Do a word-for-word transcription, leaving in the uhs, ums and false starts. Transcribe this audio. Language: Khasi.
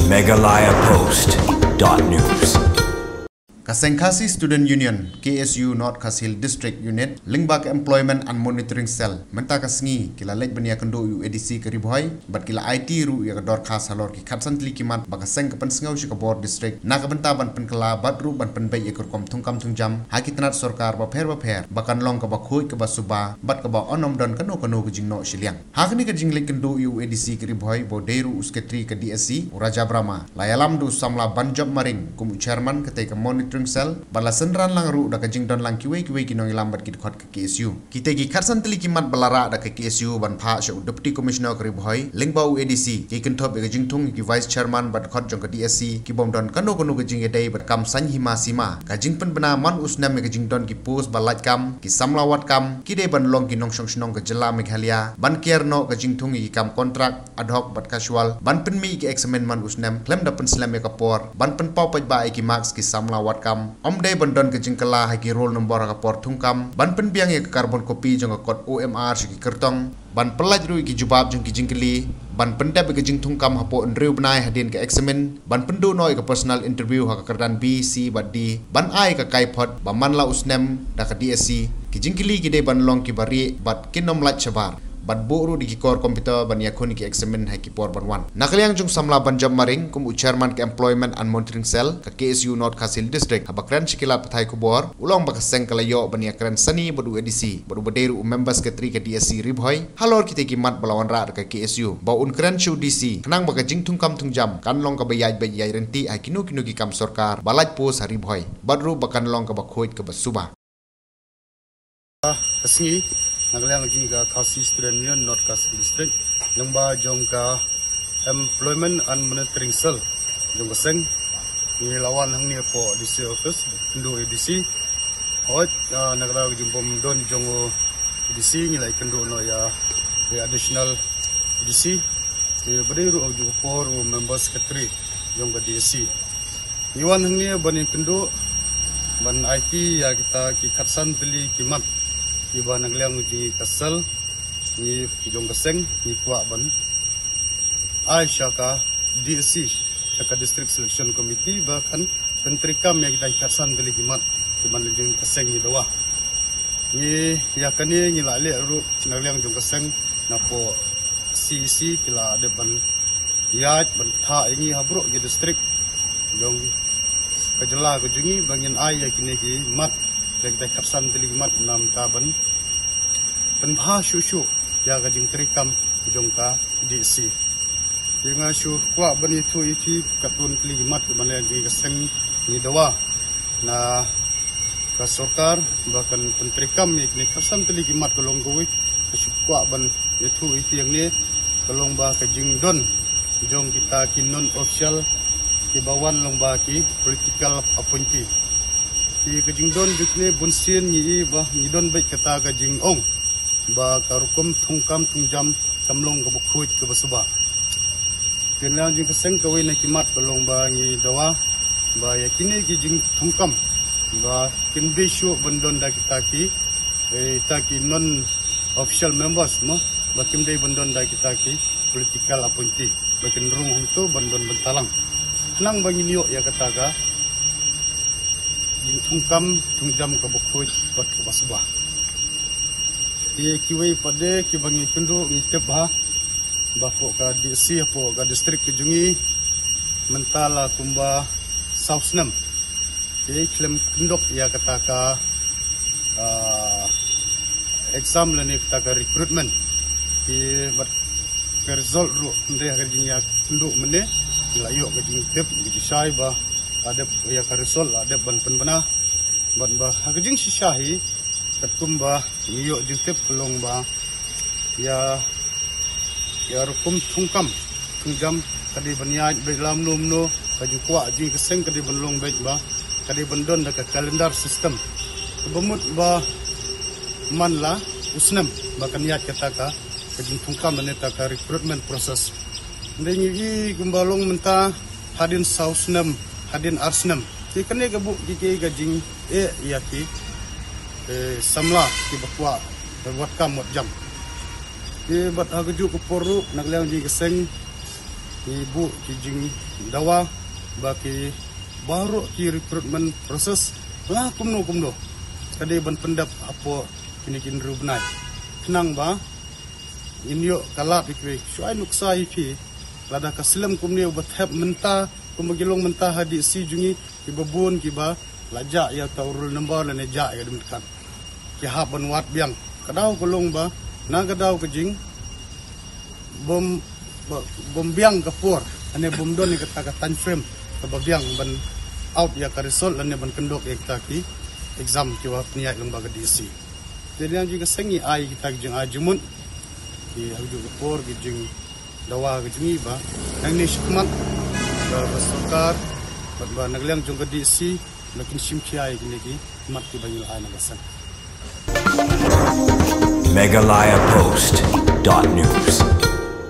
Meghalaya Post dot news. Ka Seng Khasi Student Union, K S U North Khasi Hills District Unit, lyngba ka Employment and Monitoring Cell, mynta ka sngi ki la leit ban ïakynduh ïa u A D C ka Ri Bhoi, bad ki la aiti ruh ïa ka dorkhas halor ki khatsan tylli ki mat ba ka seng ka pynsngew sha ka bor district na ka bynta ban pynkylla bad ruh ban pynbeit ïa ka rukom thungkam thungjam ha ki tnat sorkar bapher bapher ba kan long kaba khuid kaba suba bad kaba ym don kano kano ka jingnoh shiliang. Ha kane ka jingleit kynduh ïa u A D C ka Ri Bhoi, ba u dei ruh u Secretary ka D S C, u Raja Brahma, la ïalam da u samla Banjop Maring kum u Chairman katei ka Monitoring Cell, bad la synran lang ruh da ka jingdon lang kiwei kiwei ki nongïalam bad ki dkhot ka K S U. Kitei ki khatsan tylli ki mat ba la rah da ka K S U ban phah sha u Deputy Commissioner ka Ri Bhoi lyngba u A D C, ki kynthup ïa ka jingthung ïa ki Vice Chairman bad dkhot jong ka D S C ki bym don kano kano ka jingïadei bad kam saiñ hima sima, ka jingpynbna man u snem ïa ka jingdon ki post ba lait kam, ki samla wad kam, ki dei ban long ki nongshong shnong ka jylla Meghalaya, ban kiar noh ka jingthung ïa ki kam kontrak, ad hoc bad casual, ban pynmih ki eksamin man u snem khlem da pynslem ïa ka por, ban pynpaw paidbah ïa ki marks ki samla wad kam, ym dei ban don ka jingkylla ha ki roll number ha ka por thungkam, ban pynbiang ïa ka carbon copy jong ka kot O M R sha ki kyrtong, ban pyllait ruh ïa ki jubab jong ki jingkylli, ban pyndep ïa ka jingthungkam hapoh hynriew bnai hadien ka eksamin, ban pynduh noh ïa ka personal interview ha ka kyrdan B, C bad D, ban ai ïa ka kaiphod ba man la u snem da ka D S C, ki jingkylli ki dei ban long kiba rieh bad kin ym lait shabar, bad buh ruh da ki kor computer ban ïakhun ïa ki eksamin ha ki por ban wan. Na ka liang jong u samla Banjop Maring kum u Chairman ka Employment and Monitoring Cell ka K S U North Khasi Hills District, haba kren sha ki lad pathai khubor, u la ong ba ka seng ka la ïoh ban ïakren sani bad u A D C bad uba dei ruh u Member Secretary ka D S C Ri Bhoi halor kitei ki mat ba la wanrah da ka K S U, ba un kren sha u D C khnang ba ka jingthungkam thungjam kan long kaba ïaid beit ïaid ryntih ha kino kino ki kam sorkar ba lait post ha Ri Bhoi, bad ruh ba kan long kaba khuid kaba suba. Ka sngi, na ka liang jong ka Khasi Student Union North Khasi District, lyngba jong ka Employment and Monitoring Cell jong ka seng, ngi la wan hangne hapoh D C office, kynduh ïa u D C. Hooid, ah, na ka daw ka jingbym don jong u D C, ngi la ïakynduh noh ïa, ïa additional D C, ïa ba dei ruh ha kajuh ka por u Member Secretary jong ka D S C. Ngi wan hangne ban ïakynduh, ban aiti ïa kita ki khatsan tylli ki mat kiba na ka liang jong ngi ka sel, ngi jong ka seng, ngi kwah ban ai sha ka D S C, sha ka District Selection Committee ba kan pyntreikam ïa kita ki khatsan tylli ki mat kiba na ka liang jong ka seng ngi dawa. Ngi ïa kane ngi la leh ruh na ka liang jong ka seng, napoh C E C ki la dep ban ïaid ban thah ïa ngi ha baroh ki district jong ka jylla ka jong ngi ba ngin ai ïa kine ki mat, ïa kita ki khatsan tylli ki mat, namar ban pynbha shuh shuh ïa ka jingtreikam jong ka D S C. Te nga shu kwah ban ïathuh ïa phi katto katne tylli ki mat kiba na ka liang jong ka seng ngi dawa na ka sorkar ba kan pyntreikam ïa kine ki khatsan tylli ki mat ka long kawei. Nga shu kwah ban ïathuh ïa phi hangne ka long ba ka jingdon jong kita ki non official kiba wan long ba ki political appointee. Te ka jingdon jong kine bunsien ngi i ba ngi don beit kata ka jingong ba ka rukom thungkam thungjam kam long kaba khuid kaba suba. Te na ka liang jong ka seng kawei na ki mat ka long ba ngi dawa ba ïa kine ki jingthungkam ba kin beh shuh ban don da kita ki, eh, kita ki non official members mo, ba kim dei ban don da kita ki political appointee, ba kin rung hangto ban don bynta lang. Khnang ba ngin ïoh ïa kata ka jingthungkam thungjam kaba khuid bad kaba suba. Te kiwei pat de kiba ngi kynduh ngi tip ha ba hapoh ka D S C, hapoh ka district ka jong ngi mynta la kumba saw snem. Te khlem kyndok ïa kata ka, ah, exam lane kata ka recruitment. Te bad ka result ruh hynrei ha ka jingïakynduh mynne ngi la ïoh ka jingtip, ka jingshai ba la dep ïa ka result la dep ban pynbna. Bad ba ha ka jingshisha hi katkum ba ngi ïoh jingtip ka long ba ïa, ïa rukom thungkam thungjam ka dei ban ïaid beit lamno mno, ka jingkwah jong ka seng ka dei ban long beit ba ka dei ban don da ka calendar system kaba mut ba man la u snem ba kan ïaid kata ka, ka jingthungkam lane kata ka recruitment process. Hynrei ngi i kumba long mynta hadien saw snem, hadien ar snem. Te kane ka buh ki, ki, ka jingeh ïa ki, eh, samla kiba kwah, eh, wad kam wad jam. Te bad ha kajuh ka por ruh na ka liang jong ka seng Ngi buh ki jingdawa ba ki baroh ki recruitment process la kumno kumno ka dei ban pyndep hapoh kine ki hynriew bnai. Khnang ba ngin ïoh ka lad ïa kiwei, shu ai nuksa ïa phi, lada ka slem kumne uba thep mynta kumba ki long mynta ha D C jong ngi, kiba bun kiba la jah ïa uta u roll number lane jah ïa ka dmit card, ki hap ban wad biang. Ka daw ka long ba na ka daw ka jing bym, ba, bym biang ka por, lane bym don ïa kata ka time frame kaba biang ban out ïa ka result lane ban kyndok ïa kita ki exam kiba pynïaid lyngba ka D C. Te dang jong ka seng ngi ai kita ki jingai jingmut, ki ha kajuh ka por ki jingdawa ka jong ngi ba nangne shakhmat ba, ba sorkar bad ba na ka liang jong ka D C ba kin shim khia ïa kine ki mat kiba ngi la ai na ka seng. Meghalaya Post dot news.